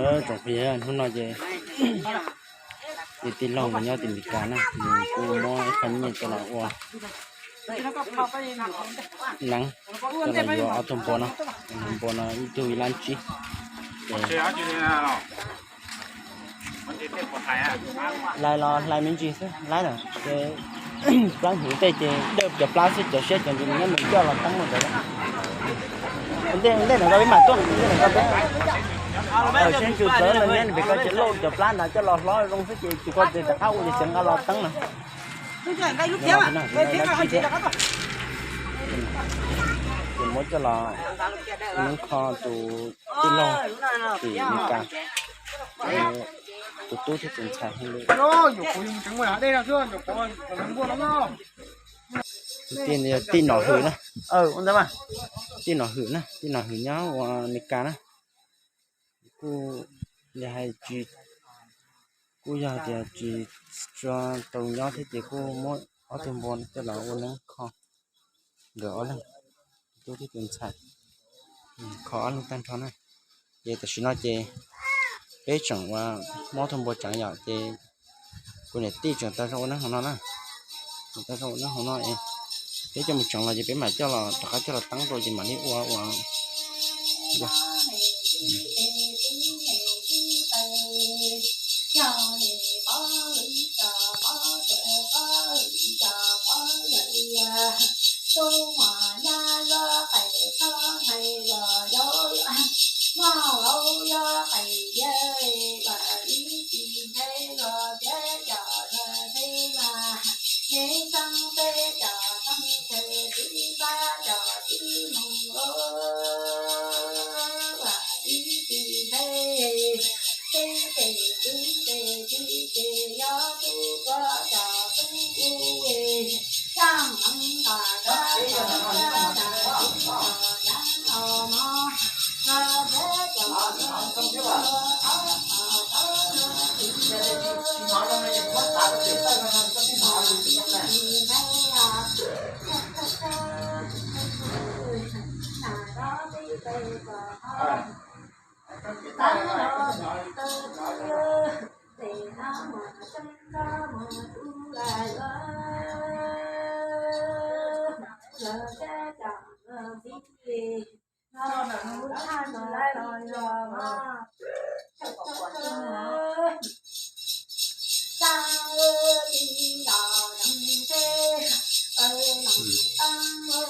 Tsoom phooj ywg, hnub no ces tus tij laug uas nyob tim Meskas na, nws kuj muab ib qho nyiaj coj los ua neeb, coj los yuav ob tug npua no. Npua no ib tug ib lab tsib. Hlais los hlais me ntsis xwb, hlais na ces plab hnyuv tej ces dawj cov plab xwb, cov siab cov ntsis nyob nws coj los teeb no ntawd. Ntej ntej no koj peb mam tuaj, ntej no koj peb. Siab ntsws plawv no nyob nws pem koj ces lauj cov plab ntawd coj los hlob zoo xwb ces tus koj ces rov qab ua ces tseev nqa los teeb no. Ces muab coj los neeb kho tus tij laug tim Meskas, tus tub thiab tus ntxhais heev li. Tij Nom Hwm na, ua ntawd mas, Tij Nom Hwm na, Tij Nom Hwm nyob ua Meskas na. Kuj yog hais tsis, kuj yog hais tias tsis tau nyob thiab ces kuj muab ob tug npua coj los ua neeb kho nkawd ob leeg, tus tub thiab tus ntxhais, kho ob leeg tag nrho na. Ces tam sim no ces peb tseem ua, muab ob tug npua tseev yom, ces kuv niam tij tseem tau zoo ua neeb hauv no na, tseem tau zoo ua neeb hauv no es peb coj mus tseev los ces peb mam coj los rov qab coj los teeb rau ces mam li ua ua.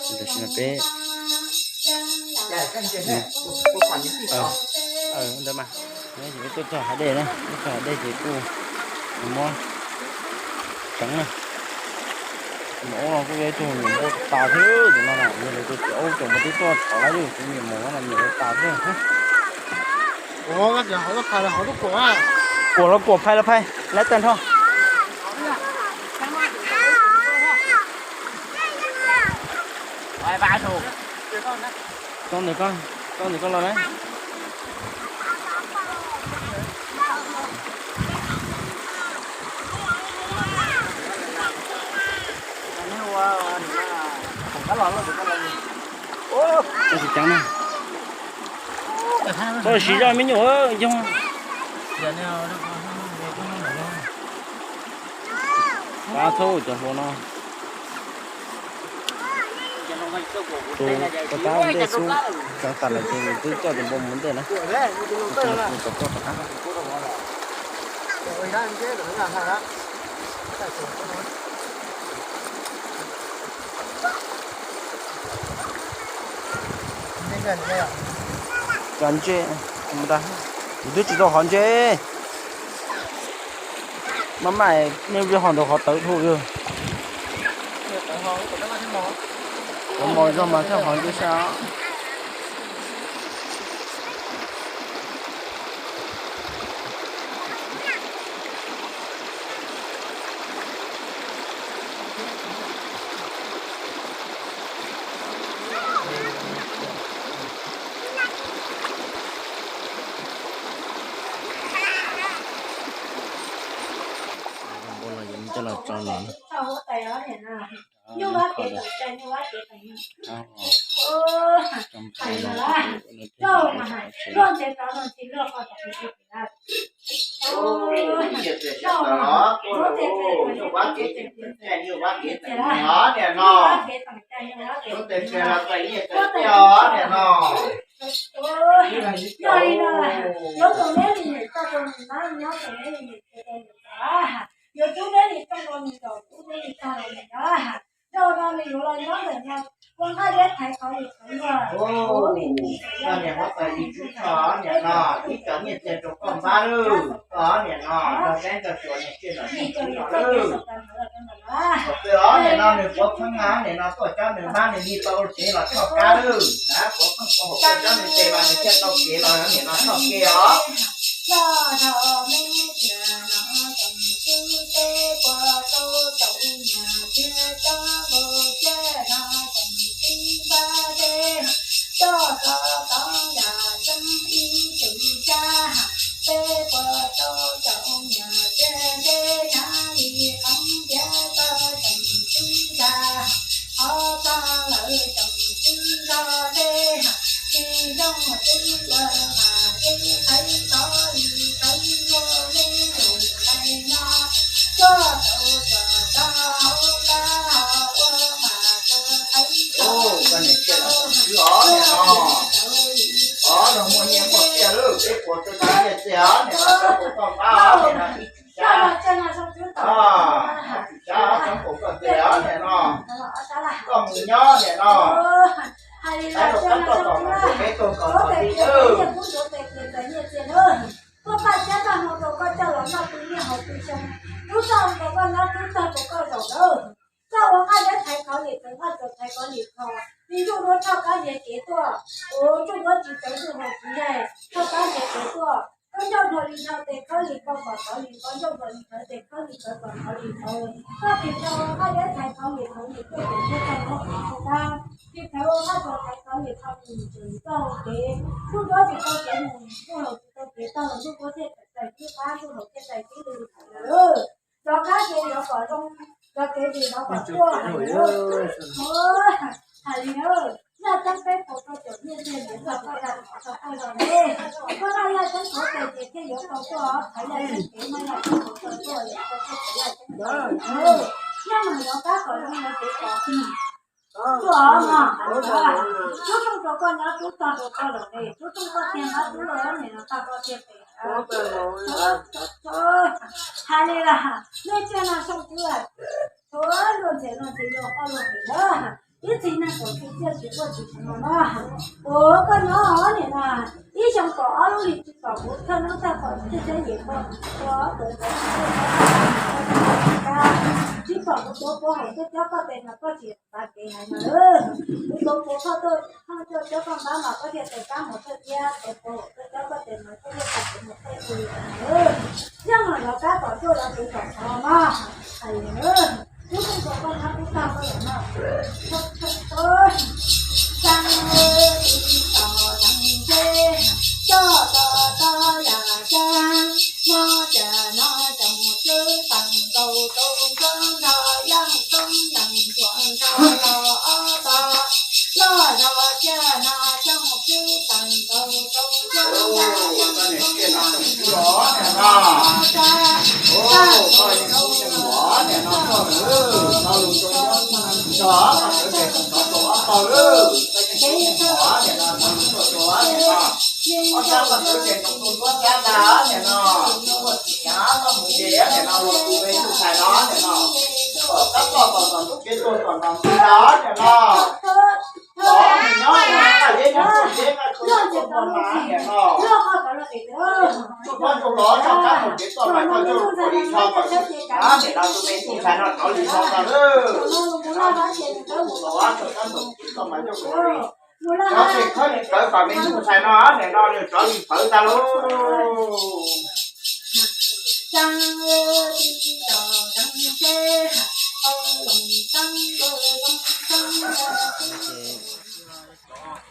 Tam sim no peb, ntawd mas, peb tuaj txog hav dej na, tuaj txog hav dej ces kuj muab tseev na. Mus ub no kuj yog ib tug nyuam npua tas thiab, tus no na yog lawv tus txiv aub tseem mus twb tuaj txhom lawv, tus nyuam mus no nyuam lawv tas thiab. Kuam los kuam, phais los phais, lawv tag nrho. Tau ntawm koj, tau ntawm koj los na. Tsis ceev na. Koj siv zog me nyuam yog. Pab txhob cov hluas no. Tus poj tab ntej xub tseev tas lawm ces nws twb coj tus npua mus ntej na. Tom toj tom qab. Cov ntses, kuv twb tsis tau hov ntses. Maj mam, nej ua hov ntawd hov tawv dhau li. Hov mos zog mas thiaj hov ntses saib. Npua los yuav coj los tso no. Niam no, yuav tus neb li niam txoj rau nws na, nyob tus neb li niam txoj rau nws na, yuav tub neb li txoj rau nws, tub neb li txoj rau nws na. Zaum no nws yuav los nyob ntawm no, ua nqaij deb thaiv qhov li qhov luag. Koj niam muab tau ib tsub tso, niam no, ib cov nyiaj txiag rau koj npab lawm. Koj niam no, nrog saib nrog xyuas niam tsiaj nom tswv lawm. Thaum twg os niam no nws puav pheej na, niam no tuaj cov nws npab nws li tau tsev los tshoj kab lawm na, puav pheej puav hauv tuaj cov nws tes mas nws thiaj tau kev los niam no tshoj kev os. Coj rau me ntsis no tsoom tib peb puas tau caum nyuag txiag coj nkaus caj no tsoom tib npab deb, coj tau tau yam tseeb ib tug sab, peb puas tau caum nyuag txiag deb na li qhov tiav tau tsoom tib nra, qhov txog lawm tsoom tib nra deb, tsis zoo tib lawm mas deb qhaiv tod li qhaiv luaj me ntsis tais no, coj tau cov tau hauv tab ua mas tau qhaiv tod li tau. Os, los muaj nyiaj muaj txiag lawm, peb puas tau cov nyiaj txiag os, niam no cov puas tau npab os, niam no ib tswm sab. Ib tswm sab cov puas koj tes os, niam no. Koj mus nyob, niam no. Hais rau koj tom no, peb tuaj kom los li. Tuaj paj thiab tag hmo rau koj coj los noj pw niaj hauv pw xyoo, rub txoj rau koj nyob, rub txog rau koj zaum lawm. Koj ua nqaij deb thaiv qhov li qhov, nqaij txaus thaiv qhov li qhov, li ntsuj duab tshoj kab ntiav kev tuaj, ua ntsuj duab tsis txawv ntsuj hau tsis yaig tshoj kab ntiav kev tuaj. Koj ncauj nrho li nrho tes khawb li nkaus kom txawv li nkaus, ncauj nrho li nrho tes khawb li nkaus kom txawv li nkaus. Koj tis tau nqaij deb thaiv qhov li qhov li tuaj tes thiab tau nqaij tis tau, tis tau nqaij txaus thaiv qhov li qhov li ntsis txoj hau kev, ntsuj duab tsis tau kev mus, ntsuj hau tsis tau kev taug, ntsuj duab thiaj txais tib qab, ntsuj hau thiaj txais tib lw. Rov qab ces yuav kom zoo, rov kev ces yuav kom tuaj. Hais li na, yaj ceeb peb puas tau caum nyiaj txiag ntiav txog koj yaj ceeb txog koj zog ne. Koj noj yaj ceeb qhauv tes ces thiaj yuav tau tuaj, thaiv yaj ceeb kev noj yaj ceeb qhauv tau tuaj, yog koj tuaj thaiv yaj ceeb qhauv. Nyob mas rov qab kom zoo yuav kev kom tuaj os mog. Rub rooj rau koj nyob, rub tog rau koj los ne, rub rooj koj tiag nyob, rub loj niam no tog koj tiag tes. Hais li las, nej tsiaj no xyoo twg, tsuav luag ntxhi luag ntxhi luag qoj luag nqis na, ib txhis neeg kaum txhis tsiaj tsis quaj tsis tshee no na. Ua koj nyob niam no, ib xyoo kaum ob lub hlis tsis pom kuv thawj hnub thawj qhov txij thiab yim pog tua ob tug tau tsis tuaj, tsis pom kuv tuav puav hauv tuaj coj koj tes mas koj tsis ntav kev hais no lawm. Kuv tuav puav koj tuaj, koj tuaj coj koj npab mas koj thiaj tes kab mus thawj thiab, tuav puav hauv tuaj coj koj tes mas koj thiaj tes kev mus thawj li lawm. Yog mas lov kab kom tuaj lov kev kom thov mas hais li lawm. Rub rooj rau koj nyob, rub tog koj los noj. Txav tis tos deev ntse, coj tos tog yam tsa, mob cas no tsoom cwb teem nkaus rau ntsuab nrog yeej tub nees ntsuag nrog los ob tog, loj zog tsiaj no tsoom cwb teem nkaus rau ntsuab nrog yeej tub nees nrog los ob tog, tag nkaus rau ntsuab nrog yeej tub nees nrog los ob tog lawm. Ob sab koj twb tseem tau tuaj nruab sab ntag niam no, muaj txiv koj mus ces niam no los tus me ntsuj ntxhais no niam no, kom kab toj tom tom ntub kev tuaj tom tom ntxhi ntag niam no. Los mus nyob nqaij deb nyob nqaij deb nqaij tuaj tuaj mas niam no. Ntsuj duab ntsuj los tshoj kab mus kev tuaj mas koj ncauj kom li tshoj kom niam no tus me ntsuj ntxhais no rov li tshoj tag lawm. Mus los tshoj kab mus kev tuaj mas ncauj kom li. Rov qab khawb li khawv kom me ntsuj ntxhais no niam no nws rov li khawv tag lauj.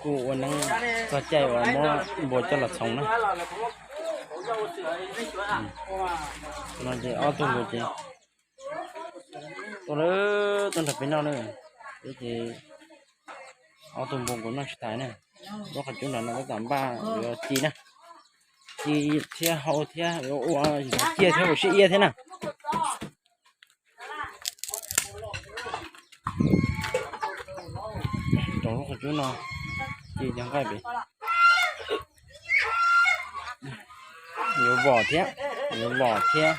Kuj ua neeb txog caij uas muab npua coj los txhoov na. No ces ob tug npua ces tuaj lawm, tuaj nrog peb noj na. Peb ces Ob tug npua kuv noj tsis tas na. Lub qhov cub nrad no tab tom npaj yuav ci na. Ci thiab hau thiab yuav ua ciaj thiab ua siab iab thiab na. Rau lub qhov cub no ci cov nqaij pem. Yuav vom thiab, yuav vom thiab.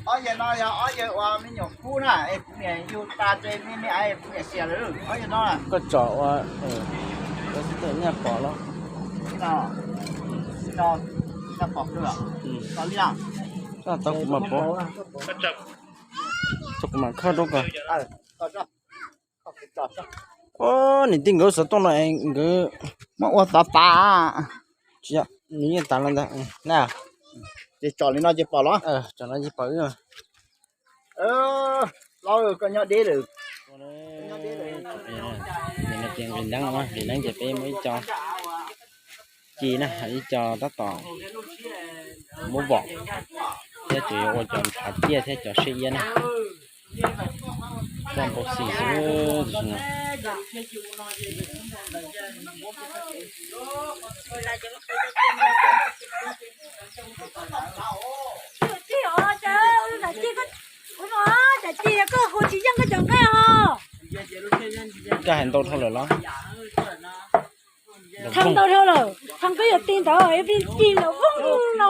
Ob yawg no yog ob yawg uas me nyuam kub na, es kuv niam yug tas ces me me es kuv niam xiam lawm. Ob yawg no koj tsom ua, koj xib tawm nyaj pom los? Nyaj pom kawg. Tau kuv mam pom. Tso kuv mam khawb rau koj. Ua niam tij nkawd xov tooj no es nkawd muab ua tav tav. Tsis yog, nws yeej tav no ntag na. Ces tsom li no ces pom los? Tsom no ces pom wb. Los koj nyob deb lawm. Ces nqis neeb, nqis neeb ces peb muab ib co ci na, ib co tab tom muab vom thiab tseem yuav ua cov ntshav ciaj thiab cov siab iab na. Toj npau xis xwb no. Koj hais ntau dhau lawm los? Thaj ntau dhau lawm, thaj koj yuav ti ntawd, ti ntawd vooj no.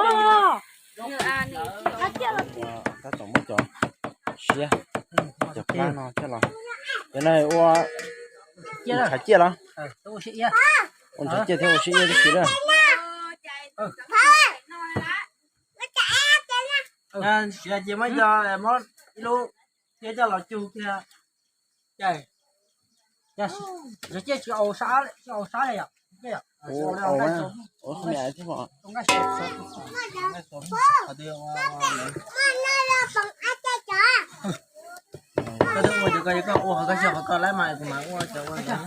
Tab tom muab cov siab, cov plab no coj los. Cov no ua ntshav ciaj los? Ua ntshav ciaj thiab ua siab iab tib si lawm. Siav ces muab cov, muab ib lub thiab coj los cug kiag. Ces ciaj tsis au sab, tsis au sab li yom. Koj twb ua ces koj, koj ua qhov koj siab qhov koj laib mas kuv mam ua cov ua ntawd.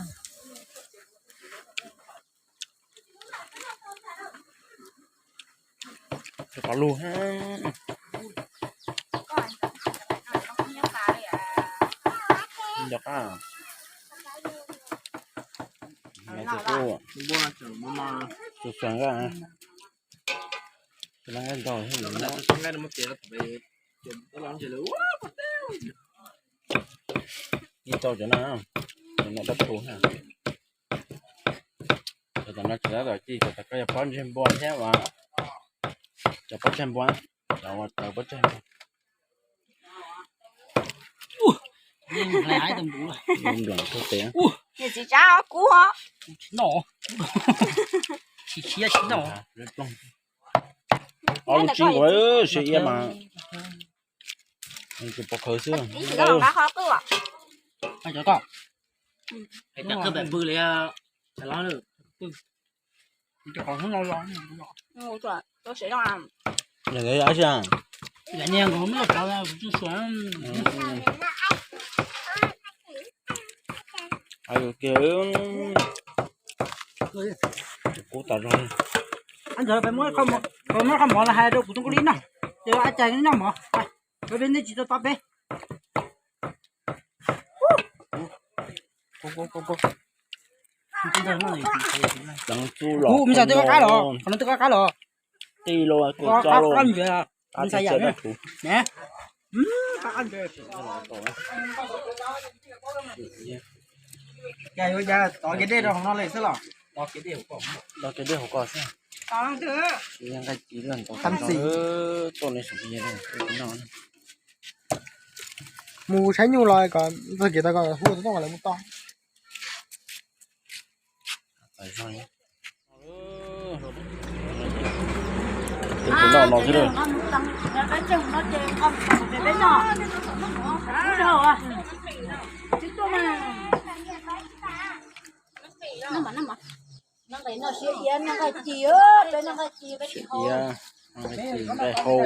Rau qhov lug ha. Nco qab. Nqaij kuj xuas xuas nqaij, xuas nqaij nkaus thiab. Ib tau cov no, cov no dab tshua na. Cov tom no tsis tab tom ci, cov tom koj yog pob ntseg npua thiab uas cov pob tsag npua, cov uas tawv pob tsag npua. Nploos tug tes. Niam txiv tsab kub os. Tsis khiav tsis noj. Ob lub tsib nkaus siab iab mas. Tus pov khawv xwb. Yog ntawd yog ab tsi a? Kub tas zog. Muab qhov mov los hais rau kuv tus koj li no, ces a cas noj mov, peb nej tsis tau tau peb. Kub, me ntxhais twb koj qab los, qhov no twb koj qab los. Qab qab ntawd, me ntxhais yam ne. Qab qab ntawd. Cas yuav cas tov kev dej rau hauv no li xwb los? Tov kev dej hauv ko xwb. Tov nqaij ci lawm tau tam sim tuaj li sum no. Mus saib nyuj los kom txog kev tau kom hu tau lawv mus tau. Tus no no xwb. Noj nqaij ci, peb noj nqaij ci, peb tsis hau. Nqaij ci, nqaij hau.